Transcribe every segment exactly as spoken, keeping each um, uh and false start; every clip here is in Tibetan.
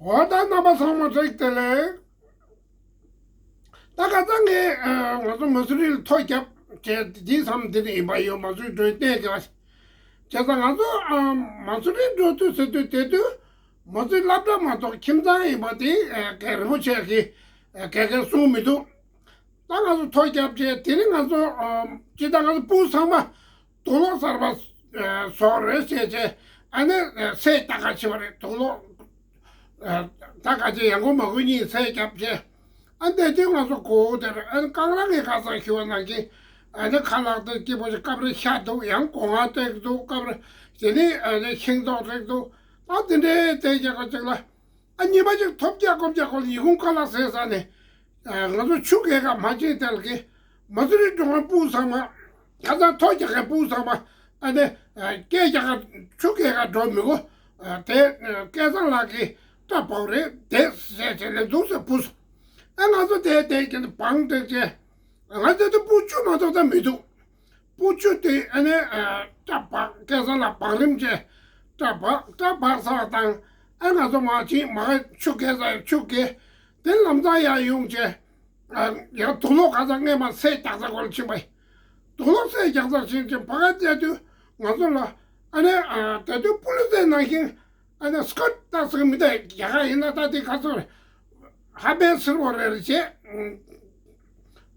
འོ་ད་རྣམ་པ་ཚང་མ་བཀྲ་ཤིས་བདེ་ལེགས། ད་ཁ་སང་ངས་ཨ་ང་ཚོ་མ་སུ་རི་ལ་ཐོ་བརྒྱབ་བྱས་འདི་མཚམས་འདི་ནས་ཡིན་པ་ཡོད། མ་སུ་རི་འགྲོ་བའི་གནས་དེ་བ། བྱས་ཙང་ང་ཚོ་ཨ་མ་སུ་རི་འགྲོ་དུས་ཟེར་དུས་དེ་དུས་མ་སུ་རི་སློབ་གྲྭ་མ་གཏོགས་ཁྱིམ་ཚང་ཡིན་པ་དེ་ཨ་ག་རིན་པོ་ཆེ་གིས་ཨ་ག་ག་གསུངས་མི་འདུག་ད་ང་ཚོ་ཐོ་བརྒྱབ་བྱས་དེ་ནས་ང་ཚོ་ཨ་ཅི་ད་ང་ཚོ་སྤུན་ཚང་མ་དུག་ལོག་གསར་པ་ཨ་བཟོ་རེད་ཟེར་བྱས་ཨ་ནི་ཨ་སེ་ལྟ་ག་བྱེད་པ་རེད། དུག་ལོག་ཨ་ད་ག་ཅི་ཡང་གོ་མ་གོ་གཉིས་སེ་བརྒྱབ་བྱས་ཨ་འདས་དུས་ང་ཚོ་གོ་དེར་ཨ་ནི་རྐང་རང་གི་ཁ་སང་ཞུ་བ་ནང་བཞིན་ཨ་ནི་ཁ་ལག་དེ་སྐྱིད་པོ་ཞིག་སྐབས་རེ་ཤ་འདུག་ཡང་སྒོ་ང་སྟེགས་འདུག་སྐབས་རེ་དེ་ནས་ཨ་ནི་ཤིང་ཏོག་སྟེགས་འདུག་ད་དེ་འདྲའི་དེ་རྒྱག་ག་ཅིག་ལ། ཨ་ཉི་མ་གཅིག་ཐོབ་རྒྱག་ཀོབ་རྒྱག་ཁོ་ལ་ཉི་གུང་ཁ་ལག་ཟས་ཟ་ནས། ཨ་ང་ཚོ་ཆུ་རྐྱལ་ག་མ་ཕྱིན་དེ་ལ་གི། མ་སུ་རི་འགྲོ་མཁན་སྤུན་ཚང་མ། ཁ་སང་ཐོ་རྒྱག་མཁན་སྤུན་ཚང་མ། ཨ་ནི་ཨ་རྐྱལ་རྒྱག་ག་ཆུ་རྐྱལ་ག་འགྲོ་མི་དགོས། ཨ་དེ་ཨ་སྐལ་བཟང་ལགས་ཀྱིས་སྐྲ་བག་རེད་དེ་ཟས་བྱས་ལས་འདུག་ཟེར་བུ་སོ། ཨ་ང་ཚོ་དེ་དེ་གི་བང་དེ་བྱས། ང་ཚོ་དེ་སྤུ་བཅུ་མ་གཏོགས་ད་མི་འདུག་སྤུ་བཅུ་དེ་ཨ་ནི་ཨ་སྐྲ་བག་སྐལ་བཟང་ལགས་བག་རིམ་བྱས། སྐྲ་བག་སྐྲ་བག་ཚར་བ་དང་ཨ་ང་ཚོ་མ་ཕྱིན་མ་ཆུ་རྐྱལ་ས་ཆུ་རྐྱལ། དེ་ལམ་སང་ཡར་ཡོང་བྱས། ཨ་ཡང་དུག་ལོག་ཁ་སང་སྔས་མ་སེ་རྒྱག་ས་སྐོར་ཕྱིན་པ་ཡིན། དུག་ལོག་སེ་རྒྱག་ས་ཕྱིན་ཅིང་ཕ་ག་བལྟས་དུས་ང་ཚོ་ལ་ཨ་ནི་ཨ་དེ་དུས་པུ་ལི་སའི་ནང་བཞིན། ཨ་ནི་སྐོར་ཏ་ཟེར་མི་དེ་རྒྱ་གར་ཡིན་ན་ད་དེ་ག་ཚོད་རེད། ཧ་པན་སེར་པོ་རེ་རེ་བྱས།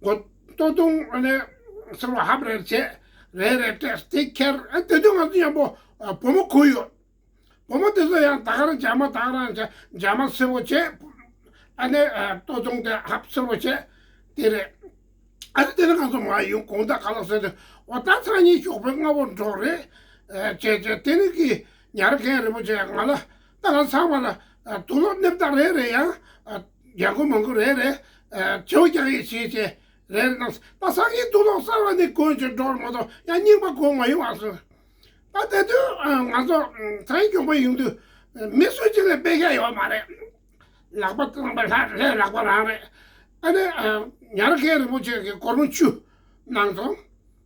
མགོ་ལྟོ་ཐུང་ཨ་ནི་སེར་པོ་ཧབ་རེ་རེ་བྱས། རེ་རེ་སྤྲད་དེ་ཁྱེར་ཨ་དེ་དུས་ང་ཚོ་མཉམ་པོ་ཨ་བུ་མོ་ཁུ་ཡོད། བུ་མོ་དེ་ཚོ་ཡང་ད་ག་རང་འཇའ་མ་ད་ག་རང་འཇའ་འཇའ་མ་སེར་པོ་བྱས། ཨ་ནི་ཨ་ལྟོ་ཐུང་དེ་ཧབ་སེར་པོ་བྱས། དེ་རེད། ཨ་ནི་དེ་ནི་ང་ཚོ་མ་ཡོང་དགོང་དག་ག་ལ་ཟེར་ཏེ་འོ་ད་སང་ཉིན་ཞོགས་པའི་སྔ་པོ་འགྲོ་རེད། ཨ་བྱས་བྱས་དེ་ནི་གི་ཉར་མཁན་རིན་པོ་ཆེ་ང་ལ་ད་ང་ཚང་མ་ལ་ཨ་དུག་ལོག་སྣེབས་དང་རེ་རེ་ཡང་ཨ་ཡང་གོ་མང་གོ་རེ་རེ་ཨ་བྱེའུ་རྒྱག་ཡས་བྱས་བྱས་རེ་རེ་གནང་། ད་སང་ཉིན་དུག་ལོག་གསར་བ་ནི་གོན་བྱས་འགྲོ་ར་མ་གཏོགས་ཡང་རྙིང་པ་གོན་མ་ཡོང་ཨ་སོ། ད་དེ་དུས་ང་ཚོ་ཚན་གྱོང་པ་ཡོང་དུས་མི་སུ་གཅིག་ལ་དཔེ་ཤ་ཡོད་མ་རེད། ལག་པ་བཏང་པ་ལྷ་ལྷའི་ལག་པ་རང་རེད། ཨ་ནི་ཉར་མཁན་རིན་པོ་ཆེ་གིས་སྒོར་མོ་བཅུ་གནང་སོང་།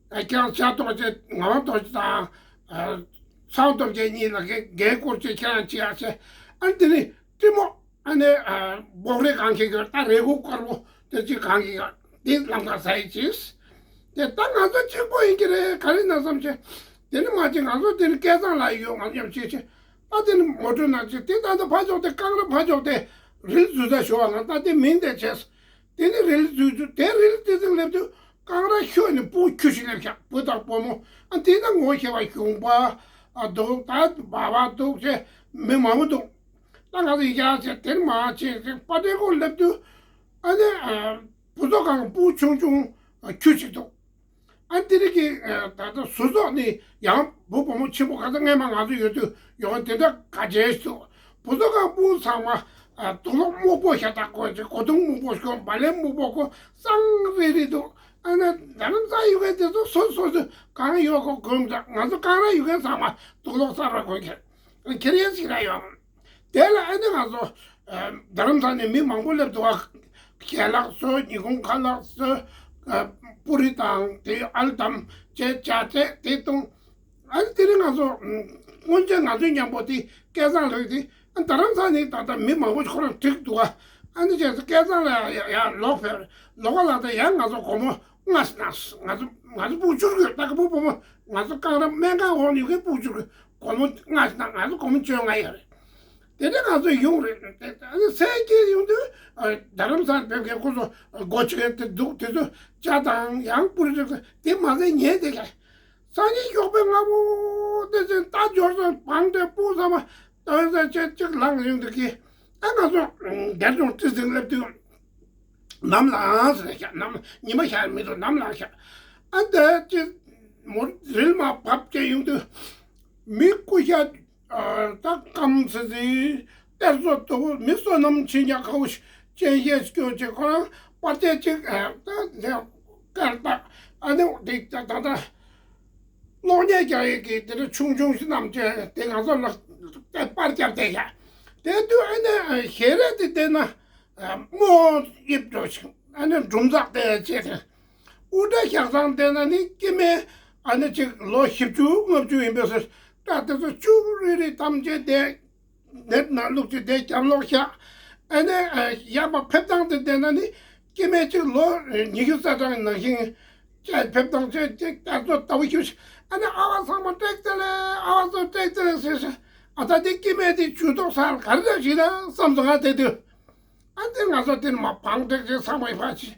ཁྱེད་རང་ཕྱག་རྡོར་རྗེ་ངག་དབང་རྡོ་རྗེ་དང་ཚངས་སྟོབས་རྒྱལ་གཉིས་ལ་འགན་འགན་བསྐུར་བྱས་ཁྱེད་རང་ཅི་ཡག་བྱས། ཨ་ནི་དེ་ནི་ཀྲི་མོ། ཨ་ནི་ཨ་སྦོག་རེ་གང་གི་གི་ད་རེ་སྒུག་དཀར་པོ་དེ་ཅི་གང་གི་ག་དེ་ལམ་ཁ་ཟ་ཡི་ཅིས། དེ་ད་ང་ཚོ་གཅིག་པོ་ཡིན་གྱི་རེད་ག་རེ་ན་བསམ་བྱས། དེ་ནི་མ་བྱས་ང་ཚོ་དེ་ནི་སྐལ་བཟང་ལགས་ཡོད་ང་ཚོ་མཉམ་བྱས་བྱས། ད་དེ་ནི་མོ་ཊ་ནང་བྱས་དེ་ད་ལྟ་ཕ་ཕྱོགས་དེ་རྐང་ར་ཕ་ཕྱོགས་དེ་རིལ་འཛུལ་ས་ཞོ་བ་ང་ད་དེ་མིང་དེ་བྱས། དེ་ནི་རིལ་འཛུལ་རྒྱུ་དེ་རིལ་དེ་ཚིག་སླེབས་དུས་རྐང་ར་ཤོད་ནས་སྤུ་ཁྱུ་ཞིག་སླེབས་ཤག་བུ་དང་བུ་མོ་ཨ་དེ་ན་ངོ་ཤེས་པ་གཞུང་པ་ཨ་འདུག་ད་བ་བ་འདུག་བྱས་མི་མང་པོ་འདུག་ད་ང་ཚོ་ཡིག་ཡག་བྱས་དེར་མ་བྱས་ཏེ་པ་ཏྲེ་ཀོ་སླེབས་དུས་ཨ་ནི་ཨ་བུ་ཚོ་གང་སྤུ་ཆུང་ཆུང་ཨ་ཁྱུ་གཅིག་འདུག་ཨ་དེ་རིགས་ཀྱི་ཨ་ད་ལྟ་ཟུར་ཚོགས་ནི་ཡང་བུ་བུ་མོ་ཆེན་པོ་ག་ཚོད་སྔས་མ་ང་ཚོ་ཡོད་དུས་ཡོང་དེ་འདྲ་ག་བྱས་ཤིག་འདུག་བུ་ཚོ་གང་སྤུ་ཚང་མ་ཨ་དུག་ལོག་སྨུག་པོ་ཤ་སྟག་གོན་ཅིག་གོས་ཐུང་སྨུག་པོ་གོན་བ་ལན་སྨུག་པོ་གོན་གཙང་རིལ་རིལ་འདུག་ཨ་ནི་རྡ་རམ་ས་ཡོད་མཁན་དེ་ཚོ་སོ་སོ་སོ་གང་ཡོད་གོ་གོན་འདྲ་ང་ཚོ་གང་ར་ཡོད་མཁན་ཚང་མ་དུག་ལོག་གསར་པ་གོན་ཁྱེར་ཁྱེར་ཡས་ཞིག་ར་ཡོང་། དེ་ལ་ཨ་ནི་ང་ཚོ་ཨ་རྡ་རམ་ས་ནས་མི་མང་པོ་སླེབས་འདུག་བ། ཞལ་ལག་བཟོ་ཉིན་གུང་ཁ་ལག་བཟོ་ཨ་པུ་རི་དང་དེ་ཨལ་དམ་བྱས་ཇ་ཚད་དེ་བཏུང་། ཨ་ནི་དེ་རིང་ང་ཚོ་སྔོན་ཆད་ང་ཚོའི་མཉམ་པོ་དེ་སྐལ་བཟང་ལགས་དེ་ཨ་རྡ་རམ་ས་ནས་ད་ལྟ་མི་མང་པོ་ཁོ་རང་འགྲིག་འདུག་བ། ཨ་ནི་བྱས་ཙང་སྐལ་བཟང་ལགས་ཡ་ཡ་ལོག་ཕེབས་ལོག་ག་ལ་ད་ཡང་ང་ཚོ་སྒོར་མོ་ལྔ་ཞིག་གནང་། ང་ཚོ་ང་ཚོ་སྤུ་བཅུར་དགོས་ད་ག་བུ་བུ་མོ་ང་ཚོ་རྐང་ར་སྨན་ཁང་འོག་ནས་ཡོད་མཁན་སྤུ་བཅུར་དགོས་སྒོར་མོ་ལྔ་ཞིག་གནང་། ང་ཚོ་སྒོར་མོ་བཅོ་ལྔ་ཡོད་རེད། དེ་ནས་ང་ཚོ་ཡོང་རེད། ཨ་ནི་སེ་སྐྱེལ་ཡོང་དུས་རྡ་རམ་ས་ཕེབས་མཁན་ཁོ་ཚོ་སྒོ་ཕྱེ་མཁན་དེ་འདུག་དེ་ཚོ་ཇ་དང་ཡང་པུ་རི་རེད་དེ་མ་ཟད་ཉལ་བསྡད་མཁན། སང་ཉིན་ཞོགས་པའི་སྔ་པོ་དེ་ཚོ་རྟ་འབྱོར་སོང་བང་དེ་སྤུ་ཚང་མ་སྟོན་ས་བྱས་གཅིག་ལངས་ཡོང་དུས་ཀྱི་ཨ་ང་ཚོ་རྒྱ་གཞུང་ཁྲི་སེང་སླེབས་དུས། ནམ་ལངས་ཟེར་ཤག་ནམ་ཉི་མ་ཤར་མི་འདུག་ནམ་ལངས་ཤག་ཨ་འདས་ཅི་མོ་རིལ་མ་བབས་བྱས་ཡོང་དུས་མི་སྐུ་ཤ་ད་སྐམ་སི་སི་གཏེར་བཟོ་དུ་མི་བསོད་ནམས་ཆེན་རྒྱ་ཁའུ་སྤྱན་ཤེད་སྐྱོ་ཅིག་ཁོ་རང་པར་ཆས་ཅིག་ད་དཀར་ད་ཨ་ནི་དེ་ད་ད་གློག་བརྙན་རྒྱག་ཡས་ཀྱི་དེ་འདྲ་ཆུང་ཆུང་ཞིག་བསྣམས་བྱས་དེ་ང་ཚོ་ལ་པར་བརྒྱབ་བསྡད་ཤག་དེ་དུས་ཨ་ནི་ཞལ་རས་དེ་བལྟས་ན། རྨོ་དབྱིབས་འགྲོ་ཞིང་ཨ་ནི་འབྲུམ་ཚགས་དེ་བྱས་ཏེ། དབུ་སྐྲ་ཞག་ཚང་དེ་ན་ནི་སྐྱེ་དམན་ཨ་ནི་ཅིག་ལོ་བཞི་བཅུ་ལྔ་བཅུ་ཡིན་པའི་སྐྲ་དེ་ཚོ་བཅུག་རིལ་རིལ་བསྡམས་བྱས་ཏེ། ནེཊ་ནང་བླུགས་ཏེ་དེ་རྒྱབ་ལོག་བཞག་ཨ་ནི་ཡར་མར་ཕེབས་སྟངས་དེ་བལྟས་ན་ནི་སྐྱེ་དམན་གཅིག་ལོ་ཉི་ཤུ་རྩ་གྲངས་ནང་བཞིན་ཅིག་ཕེབས་སྟངས་ཅིག་ཅིག་ལྟ་ཚོད་ལྟ་བུ་ཞིག་ཨ་ནི་ཨ་བ་ཚང་མ་སྤྲེག་ཙེ་ལེ། ཨ་བ་ཚོ་སྤྲེག་ཙེ་ལེ་ཟེར་ཟེར། ཨ་ད་དེ་སྐྱེ་དམན་དེ་ཇུས་གཏོགས་ས་ག་རེ་ཞིག་ན་བསམ་སོང་། ང་དེ་དུས། ཨ་འདི་ང་ཚོ་འདིར་མ་བང་བསྒྲིགས་ཏེ་ཚང་མ་ཕར་ཕྱིན།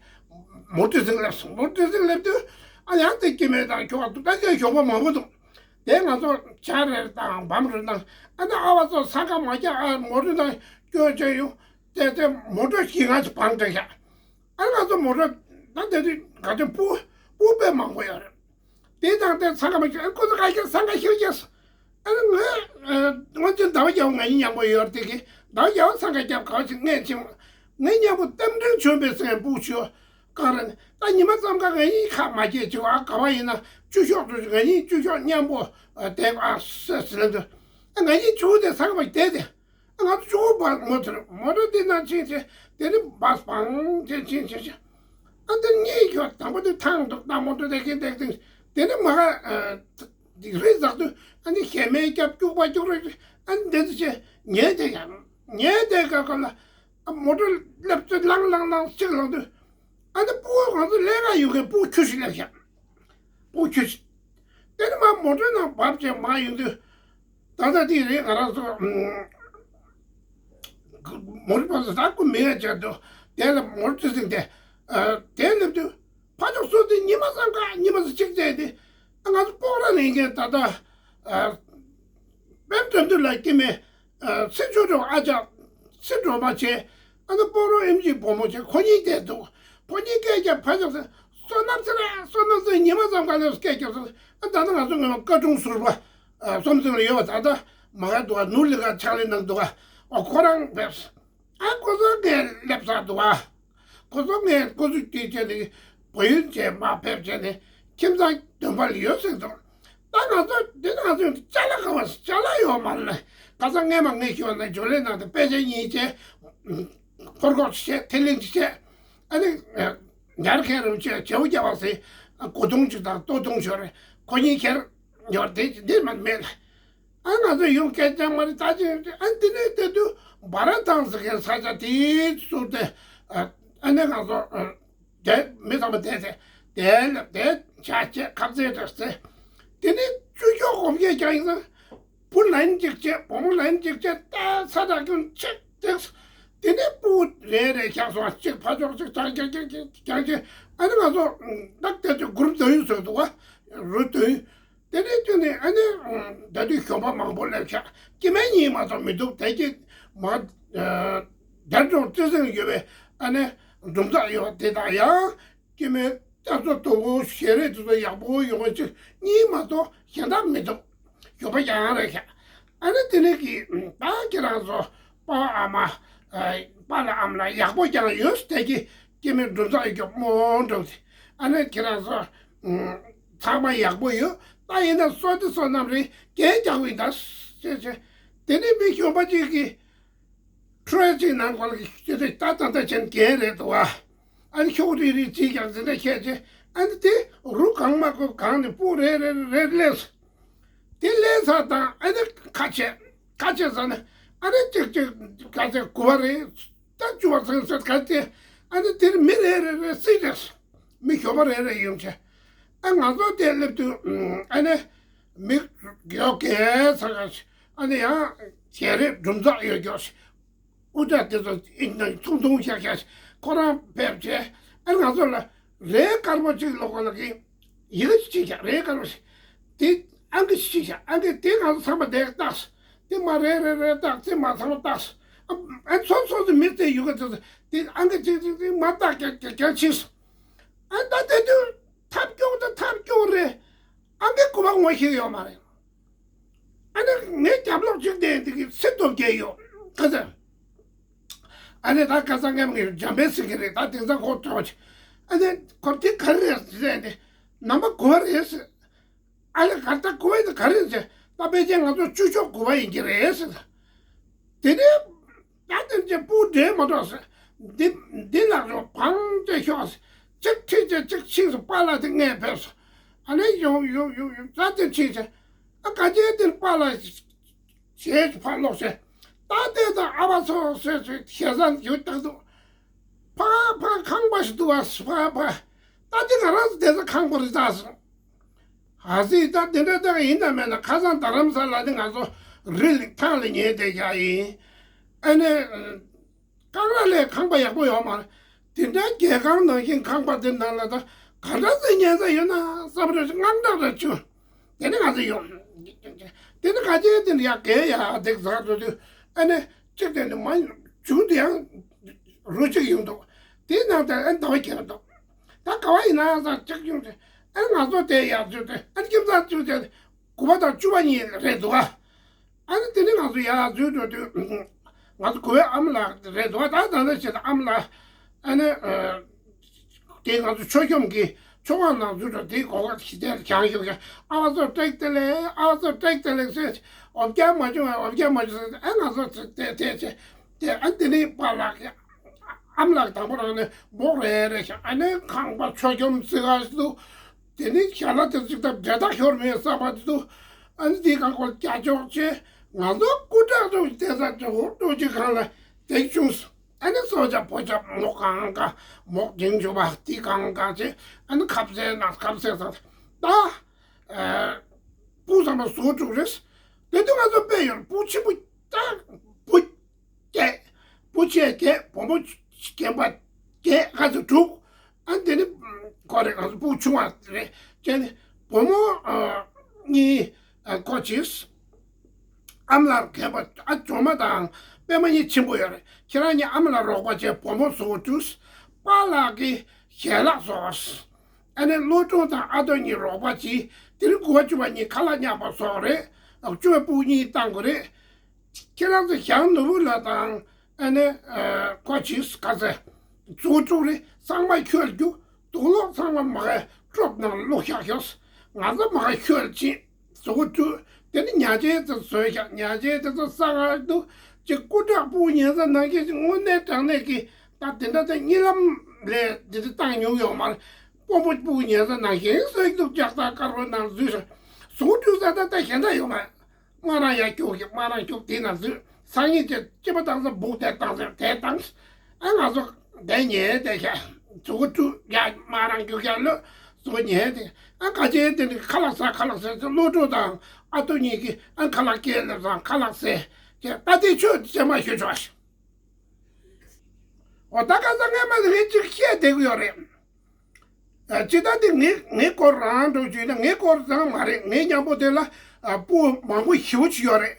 མོ་ཊ་སི་ཀལ་སླེབས་སོང་། མོ་ཊ་སི་ཀལ་སླེབས་དུས་ཨ་ཡང་དེ་སྐྱེ་དམན་དང་ཁྱོ་ག་འདུག་ད་ཅིག་ཞོགས་པ་མང་པོ་འདུག་དེ་ང་ཚོ་ཇ་རེ་དང་བམ་རེ་དང་ཨ་ནི་ཨ་བ་ཚོ་ས་ཁ་མ་རྒྱག་ཨ་མོ་ཊ་ནང་སྐྱོད་བྱས་ཡོང་། དེ་དེ་མོ་ཊ་བཞི་ལྔ་ཞིག་བང་བསྒྲིགས་ཤག་ཨ་ང་ཚོ་མོ་ཊ་ད་དེ་དུས་ག་དུས་སྤུ་སྤུ་དཔེ་མང་པོ་ཡོད་རེད། དེ་དང་དེ་འཚང་ཁ་མ་ཁྱོད་ཨ་ཁོ་ཚོ་ག་ཁྱེར་འཚང་ཁ་ཤིག་ཁྱེར། ཨ་ནི་ངས་ཨ་ང་ཚོའི་ཟླ་བ་རྒྱལ་པོ་ང་གཉིས་མཉམ་པོ་ཡོད་རེད། དེ་གི་ཟླ་བ་རྒྱལ་པོ་འཚང་ཁ་རྒྱབ་ག་བ་ཞིག་ངས་ཕྱིན། ངའི་མཉམ་པོ་རྟ་མགྲིན་བྱོན་པའི་སེང་སྤུ་ཆུ་གང་རེད། ད་ཉི་མ་ཙམ་ཁ་ང་གཉིས་ཁ་མ་གྱེས་ཅིག་ཨ་ག་བ་ཡིན་ན་བཅུ་ཤོག་ཏུ་ང་གཉིས་བཅུ་ཤོག་མཉམ་པོ་བསྡད་ཨ་ཟེར་ཟེར་ལབ་དུས་ཨ་ང་གཉིས་ཆུ་བོ་དེ་འཚང་ཁ་མ་བསྡད་དེ། ང་ཚོ་ཆུ་བོ་བར་མོ་ཐོར་མོ་ཊ་འདི་ན་ཕྱིན་ཚེ་དེ་ནི་བཱས་བང་དེ་ཕྱིན་ཕྱིན་ཕྱིན། ཨ་འདི་གཉིས་ཀྱོ་དང་པོ་དེ་ཐང་འདུག་ད་མོ་ཊ་དེ་གིན་དེ་གིན་དེ་ནི་མ་ག་རི་ཟག་དུས་ཨ་ནི་ཞལ་མའི་སྐྱབས་སྐྱུག་པ་སྐྱུག་རེ་ཨ་ནི་འདི་ཚོ་ཆེ་ཉལ་དེ་ཡང་ཉལ་དེ་ག་ག་ལ་ཨ་མོ་ཊ་སླེབས་ཚེ་ལང་ལང་ལང་གཅིག་ལང་དུས། ཨ་ནི་སྤུ་གུ་ང་ཚོ་ལས་ཀ་ཡོད་མཁན་སྤུ་གུ་ཁྱུ་ཞིག་སླེབས་ཤག་སྤུ་གུ་ཁྱུ་ཞིག་དེ་ནི་མ་མོ་ཊ་ནང་བབས་བྱས་མ་ཡོང་དུས། ད་ལྟ་དེ་རེད་ང་རང་ཚོ་མོ་ཊ་བབས་ས་ད་སྐུ་མི་ཡ་བྱས་འདུག་དེ་ལ་མོ་ཊ་ཚིག་དེ་དེ་སླེབས་དུས་ཕ་ཕྱོགས་སུ་དེ་ཉི་མ་བསམ་ཁ་ཉི་མ་སུ་གཅིག་བྱས་ཏེ་ང་ཚོ་སྤོག་ར་ལེན་མཁན་ད་ལྟ་པེམ་དོན་དུ་ལ་སྐྱེ་མེད། ཨ་སྲིད་ཇུས་འགྲོ་ཨ་ཅག་སྲིད་འགྲོ་མ་བྱས། ཨ་ནི་སྤོ་རོ་ཨེམ་ཆི་བུ་མོ་བྱས་ཁོ་གཉིས་བསྡད་འདུག་ཁོ་གཉིས་སྐད་རྒྱབ་ཕ་ཅག་སེ་བསོད་ནམས་ཟེར་ཨ་བསོད་ནམས་ཟེར་ཉི་མ་ཙམ་ག་ནས་སྐད་རྒྱབ་སོང་། ཨ་ད་ནི་ང་ཚོ་ངོ་མ་བཀའ་དྲུང་ཟུར་པ་ཨ་བསམ་ཚུལ་ལ་ཡོད་པ་ད་ལྟ་མ་ག་འདུག་ཨ་ནུ་ལི་ཀ་ཕྱག་ལས་གནང་འདུག་ཨ་ཁོ་རང་ཕེབས། ཨ་ཁོ་ཚོ་ངས་སླེབས་ཚར་འདུག་ཨ། ཁོ་ཚོ་ངས་ཁོ་ཚོ་དུས་ཆེན་ནས་བོད་ཡིག་བྱས་མ་ཕེབས་བྱས་ནས་ཁྱིམ་ཚང་སྟོན་པ་ལ་ཡོད་ཟེར་འདུག་ད་ང་ཚོ་འདི་ང་ཚོ་ཅ་ལག་ག་བ་ཅ་ལག་ཡོད་མ་རེད། ཁ་སང་སྔས་མ་ངས་ཞུས་པ་ན་ཇོ་ལེ་ནང་དུ་དཔེ་ཆ་གཉིས་བྱས། ཕོར་ཀོག་ཅིག་བྱས་ཐིག་ལེ་ཅིག་བྱས། ཨ་ནི་ཉར་མཁན་རུ་བྱས་བྱེའུ་རྒྱ་བ་ཟེར་སྒོ་ཐུང་ཅིག་དང་ལྟོ་ཐུང་ཞོར་རེ་ཁོ་གཉིས་ཁྱེར་ཉོར་དེ་འདི་མ་མེད། ཨ་ང་ཚོ་ཡོང་སྐད་ཅང་མ་རེད་ད་ཅི་ཨ་འདི་ནས་དེ་དུས་སྦ་ར་ཐང་ཟེར་མཁན་ས་ཆ་དེའི་ཟུར་དེ་ཨ་ནི་ང་ཚོ་དེ་མི་ཚང་མ་དེ་དེ་དེ་ལ་དེ་བྱ་བྱེད་ཁ་རྩེ་དྲག་ཚེ་དེ་ནས་བཅུ་ཤོག་གོམ་ཁྱེར་ཀྱང་ཡིན་ན་བུ་ལན་གཅིག་བྱས་བུ་མོ་ལན་གཅིག་བྱས་ད་ས་དྲག་ཀུན་ཆེ་དེ་དེ་ནས་སྤུ་རེ་རེ་བཞག་སོང་གཅིག་ཕ་ཕྱོགས་གཅིག་ཀྱང་ཀྱང་ཀྱང་ཀྱང་ཀྱང་ཨ་ནི་ང་ཚོ་ད་དེ་དུས་གུ་རུབ་དོན་ཡོད་བཟོས་འདུག་བ་རུ་དོན། དེ་ནས་བསྐྱོན་ནས་ཨ་ནི་ད་དུང་ཞོགས་པ་མང་པོ་སླེབས་ཤག་སྐྱེ་དམན་གཉིས་མ་གཏོགས་མི་འདུག་དེ་གྱིས་མ་རྒྱ་གྲོང་བརྩེ་སེམས་ཡོད་པའི་ཨ་ནི་འབྲུམ་ཚགས་ཡོད་དེ་དང་ཡང་སྐྱེ་དམན་སྐྱ་བཟོ་དོ་པོ་ཞལ་རས་དེ་ཚོ་ཡག་པོ་ཡོང་བ་ཅིག་གཉིས་མ་གཏོགས་གཞན་དག་མི་འདུག་ཞོགས་པ་ཡང་རེད་ཤག་ཨ་ནི་དེ་ནས་ཀྱི་ད་ཁྱེད་རང་ཚོ་པ་ཨ་མ་པཱ་ལགས་ཨ་མ་ལགས་ཡག་པོ་ཀྱང་ཡོད་དེ་གྱིས་སྐྱེ་དམན་འབྲུམ་ཚགས་ཡོད་རྒྱུ་མོ་འགྲོ་དེ་ཨ་ནི་ཁྱེད་རང་ཚོ། ཚང་མ་ཡག་པོ་ཡོད། ད་ཡིན་ན་བསོད་བདེ་བསོད་ནམས་རེད་རྒྱན་རྒྱག་གི་ཡིན་ད་ཟེར་བྱས། དེ་ནས་མི་གཞོན་པ་གཅིག་གིས་ཁྲོས་གཅིག་ནང་གོ་ལ་གི་ཤོད་དེ་ད་ད་ད་ཅན་རྒྱན་རེད་འདུག་ཨ། ཨ་ནི་ཤོག་རིལ་རིལ་ཅིག་ཀྱང་འཛིན་གྲྭ་བཤད་བྱས་ཨ་ནི་དེ་རུ་གང་མ་གོ་གང་ནས་སྤུ་རེ་རེ་རེ་ལས་དེ་ལས་ས་དང་ཨ་ནི་ཁ་ཆད་ཁ་ཆད་ས་ནས་ཨ་ནི་ཅིག་ཅིག་ག་ཚད་དགུ་པ་རེད། ད་བཅུ་པ་ཚང་ཚད་ག་ཚད་ཨ་ནི་དེར་མི་རེ་རེ་རེ་སྲིད་རེད། མི་ཞོགས་པ་རེ་རེ་ཡོང་བྱས། ཨ་ང་ཚོ་དེ་སླེབས་དུས་ཨ་ནི་མི་ཡོད་གས་ཚ་ག་ཨ་ནི་ཡང་ཞལ་རས་འབྲུམ་ཚགས་ཡོད་ཀྱོག་ཤི། དབུ་སྐྲ་དེ་ཚོ་ཨིན་ནང་ཐུང་ཐུང་ཤག་ཤག་ཤི་ཁོ་རང་ཕེབས་བྱས་ཨ་ང་ཚོ་ལ་རས་དཀར་པོ་གཅིག་ལོག་ག་ལ་གི་ཡི་གེ་གཅིག་ཤག་རས་དཀར་པོ་ཤི་དེ་ཨང་ཀི་གཅིག་ཤག་ཨང་ཀི་དེ་ང་ཚོ་ཚང་མ་དེ་བཏགས་སོ། དེ་མ་རེ་རེ་རེ་བཏགས་དེ་མ་ཚང་མ་བཏགས་སོ། ཨ་ཨ་སོ་སོ་སོ་མི་དེ་ཡི་གེ་དེ་ཚོ་དེ་ཨང་ཀི་གཅིག་གཅིག་གཅིག་མ་བཏགས་ཀྱང་ཀྱང་ཀྱང་ཕྱིན་སོ། ཨ་ད་དེ་དུས་ཐབས་སྐྱོ་དང་ཐབས་སྐྱོ་རེད། ཨ་ངའི་སྐུ་པར་ངོ་ཤེས་ཡོད་མ་རེད། ཨ་ནི་ངའི་རྒྱབ་ལོགས་གཅིག་དེ་འདི་གི་ཚེ་སྟོབས་རྒྱལ་ཡོད་ཁ་ཚ། ཨ་ནི་ད་ཁ་ཚ་ངས་ངའི་འཇམ་དཔལ་ཟེར་གི་རེད་ད་དེང་སང་ཁོ་གྲོགས་ཆེ། ཨ་ནི་ཁོ་དེ་ག་རེ་རེད་ཟེར་ནས་ནམ་པ་དགུ་པ་རེད་ཟེར། ཨ་ལེ་ག་ད་དགུ་པ་ཡིན་ད་ག་རེ་ཟེར་ད་དཔེ་ཆའི་ང་ཚོ་བཅུ་ཤོག་དགུ་པ་ཡིན་གྱི་རེད་ཟེར། དེ་ནས་ད་དེ་ཚེ་སྤུ་འདྲེ་མ་གཏོགས་ཟེར། འདི་འདི་ལག་རོ་བང་ཅེ་ཤོག་ཟེར། གཅིག་ཁྲིད་ཅེ་གཅིག་ཕྱིན་སོང་པཱ་ལགས་དེ་ངས་ཕེབས་སོང་། ཨ་ནི་ཡོང་ཡོང་ཡོང་ཡོང་ད་དེ་ཕྱིན་ཟེར། ཨ་ག་ཅེ་དེ་པཱ་ལགས་ཞེས་ཕར་ལོག་ཟེར། ད་དེ་དང་ཨ་བ་ཚོ་སོས་སོས་ཞེ་ས་ཡོད་བཏང་འདུག་ཕ་ཕ་ཁང་པ་ཞིག་འདུག་བ། ཕ་ཕ་ད་དེ་ང་རང་ཚོ་བསྡད་ས་ཁང་པ་རེད་ད་ཟེར། ཨ་ཙི་ད་དེ་འདྲ་ད་ཡིན་ན་མེད་ན་ཁ་སང་རྡ་རམ་ས་ལ་དེ་ང་ཚོ་རི་ལ་ཐང་ལ་ཉལ་བསྡད་ཡ་ཡིན། ཨ་ནི། ཀང་ར་ལས་ཁང་པ་ཡག་པོ་ཡོད་མ་རེད། དེ་འདྲའི་རྒྱལ་ཁང་ནང་བཞིན་ཁང་པ་དེ་ནང་ལ་ད་ག་འདྲ་སེ་ཉལ་ས་ཡོད་ན་བསམ་རེ་དངངས་སྐྲག་རེ་བྱུང་། དེ་ནི་ང་ཚོ་ཡོང་། དེ་ནི་ག་ཅེ་དེ་ནི་ཡག་གེ་ཡ་དེ་ཟག་འགྲོ་དུས་ཨ་ནི་གཅིག་དེ་ནི་མ་བྱུང་དེ་ཡང་རུ་གཅིག་ཡོང་འདུག་དེའི་ནང་དེ་ཨ་ནི་ཟླ་བ་བརྒྱད་འདུག་ད་ག་བ་ཡིན་ན་ས་གཅིག་ཡོང་དེ་ཨ་ནི་ང་ཚོ་དེ་ཡག་ཚུལ་དེ་ཨ་ནི་ཁྱིམ་ཚང་གཅིག་དེ་དགུ་པ་དང་བཅུ་པ་གཉིས་རེད་འདུག་ཨ། ཨ་ནི་དེ་ནི་ང་ཚོ་ཡར་འཛུལ་འགྲོ་དུས། ང་ཚོ་གོ་བའི་ཨ་མ་ལགས་རེད་འདུག་ད་ད་ལྟ་བྱས་ན་ཨ་མ་ལགས། ཨ་ནི། དེ་ང་ཚོ་མཆོད་གཤོམ་གྱི་མཆོད་ཁང་ནང་འཛུལ་འགྲོ་དེའི་གོ་སྐབས་ཤིག་དེར་བྱང་ཞུགས་ཤག་ཨ་བ་ཚོ་བཀྲ་ཤིས་བདེ་ལེགས། ཨ་བ་ཚོ་བཀྲ་ཤིས་བདེ་ལེགས་ཟེར། འོ་བརྒྱལ་མ་བྱུང་བས། འོ་བརྒྱལ་མ་བྱུང་ཟེར། ཨ་ང་ཚོ་དེ་དེ་བྱས། དེ་ཨ་དེ་ནི་པཱ་ལགས་ཀྱི་ཨ་མ་ལགས་དང་པོ་རང་ནས་འབོག་རེ་རེ་ཤག་ཨ་ནི་ཁང་པ་མཆོད་གཤོམ་བརྩི་ག་ཞིག་འདུག་དེ་ནི་ཞལ་ལག་དེ་ཚོ་ཅིག་ད་འབྲས་རྟགས་ཤོར་མེད་བསམ་པ་དེ་ཚོ། ཨ་ནི་དེའི་སྒང་སྐོར་རྒྱ་ཅོག་ཆེ། ང་ཚོ་སྐུ་དྲག་ཚོ་བསྡད་ས་ཅོག་ལྟོ་ཅིག་སྒང་ལ་དེ་བྱུང་སོང་། ཨ་ནི་སྲོག་ཆགས་ཕོ་ཆགས་མོ་གང་ག་མོ་འགྲེང་བྱུང་བ་དེ་གང་ག་ཆེ། ཨ་ནི་ཁབ་སེ་ན་ཁབ་སེ་ས་ད། སྤུ་ཚང་མ་བཟོ་དྲུག་རེད། དེ་དུས་ང་ཚོ་དཔེ་ཡོད་སྤུ་ཆེན་པོ་ད་སྤུ་བརྒྱད། སྤུ་ཆེ་བརྒྱད། བུ་མོ་རྒན་པ་བརྒྱད། ང་ཚོ་དྲུག་ཨ་དེ་ནི་ཁོ་རེ་ང་ཚོ་སྤུ་ཆུང་བ་རེད། ཅེ་ནི་བུ་མོ་གཉིས་ཁོ་གྱིས། ཨ་མ་ལགས་རྒན་པ་ཨ་ཇོ་མ་དང་པད་མ་གཉིས་ཆེན་པོ་ཡོད་རེད། ཁྱེད་རང་གཉིས་ཨ་མ་ལགས་རོགས་པ་བྱས་བུ་མོ་བཟོ་དུས་པཱ་ལགས་ཀྱི་ཞལ་ལག་བཟོ། ཨ་ནི་བློ་གྲོས་དང་ཨ་ཏོ་གཉིས་རོགས་པ་བྱས། དེ་རིང་དགུ་པ་བཅུ་པ་གཉིས་ཁ་ལག་མཉམ་པ་བཟོ་རེད། བཅུ་པའི་སྤུ་གཉིས་བཏང་དགོས་རེད། ཁྱེད་རང་ཚོ་ཞང་ནོར་བུ་ལགས་དང་ཨ་ནི་ཁོ་གྱིས་ག་ཚད་མཛུབ་དཀྲུག་རེད། གཙང་མ་ཁྱོད་རྒྱུག་དུག་ལོག་ཚང་མ་མ་ག་ཀྲོབ་ནང་བླུགས་བཞག་ཤོག་ང་ཚོ་མ་ག་ཁྱོད་ཕྱིན་མཛུབ་དཀྲུག་དེ་ནི་ཉ་ཆེན་ཚོ་བཟོས་ཤག་ཉ་ཆེན་དེ་ཚོ་ས་ག་འདུག་ཅིག་སྐུ་དྲག་སྤུ་ཉལ་ས་ནང་བཞིན་ཅིག་དངོས་གནས་དྲང་གནས་ཀྱི་ད་དེ་འདྲ་ད་གཉིད་ལམ་ལས་འདི་འདྲ་བཏང་མྱོང་ཡོད་མ་རེད། དཔོན་པོ་སྤུ་ཉལ་ས་ནང་བཞིན་བཟོས་འདུག་ལྕགས་ཐག་དཀར་པོའི་ནང་འཛུལ་ཤག་མཛུབ་དཀྲུག་ས་ད་ད་གཞན་དག་ཡོད་མ་རེད། དམར་རང་ཡར་རྒྱུག་གི་དམར་རང་རྒྱུག་དེ་ན་འཛུལ། སང་ཉིན་ཅེ་སྐྱེས་པ་བཏང་ས་སྦུག་དེ་བཏང་ས་དེ་བཏང་། ཨ་ང་ཚོ་དེ་ཉལ་དེ་ཤ་མཛུ་གུ་དཀྲུག་ཡ་དམར་རང་རྒྱུག་ཡ་ལོ་མཛུ་གུ་ཉལ་དེ་ཨ་ག་ཅེ་དེ་ནི་ཁ་ལག་ཟ་ཁ་ལག་ཟ་ཚེ་བློ་གྲོས་དང་ཨ་ཏོ་གཉིས་ཀྱིས་ཨ་ཁ་ལག་སྐྱེལ་ལེབ་དང་ཁ་ལག་ཟས་ཀྱི་ད་དེ་ཆོས་ཅེ་མ་ཞུ་ཆོག་ཤི། འོ་ད་ག་ས་ངས་མ་ཟེར་ངས་ཅིག་བཤད་བསྡད་ཀྱི་ཡོད་རེད། ཨ་ཅི་ད་དེ་ངའི་ངའི་སྐོར་རང་འགྲོ་རྒྱུ་ཡིན་ན་ངའི་སྐོར་ཙམ་མ་རེད། ངའི་མཉམ་པོ་དེ་ལ་ཨ་སྤུ་མང་པོ་ཞེ་པོ་ཅིག་ཡོད་རེད།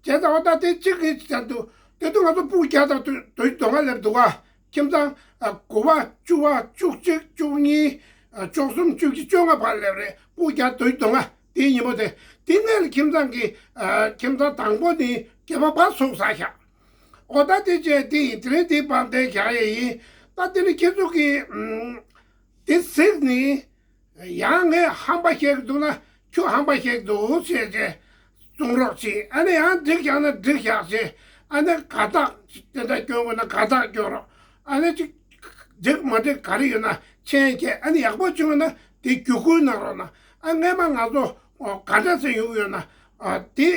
བྱས་ཙང་འོ་ད་དེ་གཅིག་གིས་བྱས་འདུག་དེ་དུས་ང་ཚོ་སྤུ་བརྒྱ་དང་བདུན་བདུན་བདུན་ལྔ་སླེབས་འདུག་ག་ཁྱིམ་ཚང་ཨ་དགུ་པ་བཅུ་པ་བཅུ་གཅིག་བཅུ་གཉིས་ཨ་བཅུ་གསུམ་བཅུ་བཞི་བཅོ་ལྔ་བར་སླེབས་རེད། སྤུ་བརྒྱ་བདུན་བདུན་ལྔ་དེའི་ཉིན་མོ་དེ་དེ་སྔོན་ལ་ཁྱིམ་ཚང་གི་ཨ་ཁྱིམ་ཚང་དང་པོ་ནི་སྐྱེས་པ་ཕར་ཚུགས་ས་ཤག་འོ་ད་དེ་བྱས་དེ་ཡིན། དེ་རིང་དེའི་བར་དེ་བཞག་ཡས་ཡིན། ད་དེ་ནི་ཁྱེད་ཚོ་གི་ཨམ། དེ་གཟིགས་ནི། ཡང་ངས་ཧམ་པ་བཤད་ཀྱི་འདུག་ན་ཁྱོད་ཧམ་པ་བཤད་ཀྱི་འདུག་ཟེར་བྱས་གསུང་རོགས་བྱེད། ཨ་ནི་ཡང་འགྲིག་བཞག་ན་འགྲིག་བཞག་ཅེས། ཨ་ནི་དགའ་རྟགས་དེ་འདྲ་སྐྱོན་དགོས་ན་དགའ་རྟགས་སྐྱོན་རོགས། ཨ་ནི་ཅིག་འགྲིག་མ་འགྲིག་ག་རེ་ཡོད་ན་མཆན་བརྒྱབ། ཨ་ནི་ཡག་པོ་བྱུང་ན་དེ་བརྒྱུད་སྐུལ་གནང་རོགས་གནང་། ཨ་སྔས་མ་ང་ཚོ་ག་འདྲ་ཟེར་ཡོང་གི་ཡོད་ན་དེ།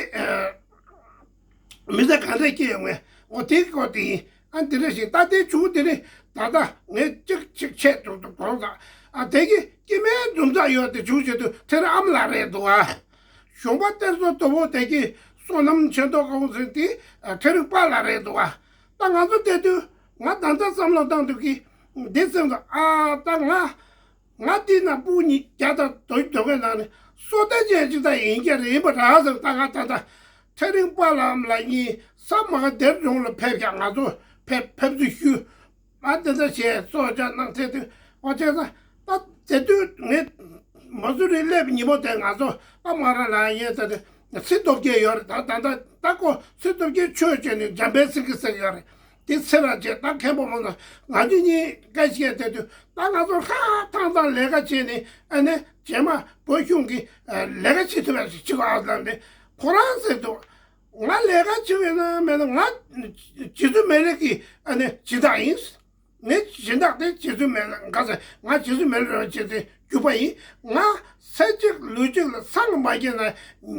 མི་ཚེ་ག་འདྲ་སྐྱེལ་ཡོང་ངས་འོ་དེ་སྐོར་དེ་ཡིན། ཨ་འདི་འདྲ་ཞིག་ད་དེ་བྱུང་དེ་ནི་ད་ལྟ་ངས་གཅིག་གཅིག་ཆད་འགྲོ་འདུག་གོང་ས། ཨ་དེ་གི་སྐྱེ་དམན་འཛུམ་ཚགས་ཡོད་དེ་བྱུང་བྱེད་དུ་ཁྲེ་རིང་ཨ་མ་ལགས་རེད་འདུག་ཨ། གཞོན་པ་གཏེར་མཛོད་དོ་བོ་དེ་གི་བསོད་ནམས་ཆེ་མདོག་ཁ་བོ་ཟེར་དེ་ཁྲེ་རིང་པཱ་ལགས་རེད་འདུག་ཨ། ད་ང་ཚོ་བལྟས་དུས་ང་ད་ལྟ་བསམ་བློ་བཏང་དུས་ཀྱི་འདི་སེམས་སུ་ཨ་ད་ང་། ང་འདི་ན་སྤུ་གཉིས་བརྒྱ་དང་བདུན་བདུན་གའི་ནང་ནས་སོ་ལྟ་ཅན་ཅིག་ད་ཡིན་གྱི་རེད་ཡིན་པ་རག་ཟེར། ད་ང་ད་ལྟ་ཁྲེ་རིང་པཱ་ལགས་ལ་གཉིས་ས་མ་ག་དེར་གྲོང་ལ་ཕེབས་ཀྱང་ང་ཚོ་ཕེབས་ཕེབས་བསུ་ཞུ། ཨ་དེ་འདྲ་བྱས་སོ་ཅག་གནང་ཚེ་དུས་འོ་བྱས་ཙང་ད་དེ་དུས་ངས་མ་སུ་རི་སླེབས་ཉིན་མོ་དེ་ང་ཚོ་ཨ་མ་ར་ལ་ཡས་ད་དེ་ཚེ་སྟོབས་རྒྱལ་ཡོད་རེད། ད་ད་ད་ད་ཁོ་ཚེ་སྟོབས་རྒྱལ་ཆོས་བྱས་ནས་འཇམ་དཔལ་སེང་གེ་ཟེར་ཡོད་རེད། དེ་ཚེ་རང་བྱས་ད་མཁན་པོ་མོ་ན་ང་ཚོ་གཉིས་སྐད་ཆ་བཤད་དུས་ད་ང་ཚོ་ཧྲ་ཐང་ཐང་ལས་ཀ་བྱས་ནས་ཨ་ནི་རྗེས་མ་བོད་གཞུང་གི་ལས་ཀ་བྱེད་ཐུབ་པ་ཞིག་བྱེད་དགོས་ཨ་ལབ་ནས་ཁོ་རང་ཟེར་འདུག་ང་ལས་ཀ་བྱེད་འོས་ན་མེད་ན་ང་རྗེ་བཙུན་མི་ལས་ཀྱི་ཨ་ནི་སྦྱིན་བདག་ཡིན། ངའི་སྦྱིན་བདག་དེ་རྗེ་བཙུན་མི་ལ་འགའ་ཟེར་ང་རྗེ་བཙུན་མི་ལ་རོལ་བྱེད་དེ་ རྒྱུག་པ་ཡིན། ང་ཚེ་གཅིག་ལུས་གཅིག་ལ་སངས་མ་རྒྱས་ན་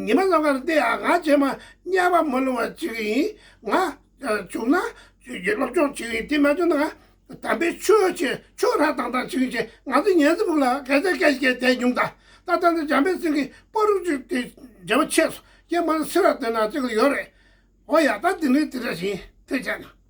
ཉི་མ་ཙམ་ཁར་བསྡད་ཡ། ང་རྗེས་མ་དམྱལ་བ་མ་ལྷུང་བ་བྱེད་ཀྱི་ཡིན། ང་བྱུང་ན་སློབ་སྦྱོང་བྱེད་ཀྱི་ཡིན། དེ་མ་བྱུང་ན་ང་དམ་པའི་ཆོས་བྱེད། ཆོས་ར་དང་དང་བྱེད་ཀྱི་ཡིན། ང་ཚོ་ཉན་ཚེ་ཕུག་ལ་ག་ཚད་སྐད་ཅིག་བསྡད་མྱོང་ད། ད་ད་ནི་འཇམ་དཔལ་སེང་གེ་པོ་རུ་ཅིག་དེ་འཇམ་པོ་ཆེ་སོང་། ཡང་མ་ནི་སེ་ར་དེ་ན་ཅིག་ཡོད་རེད། འོ་ཡ། ད་དེ་ནི་དེ་འདྲ་ཞིག་ཡིན། ཐུགས་རྗེ་ཆེ་གནང་།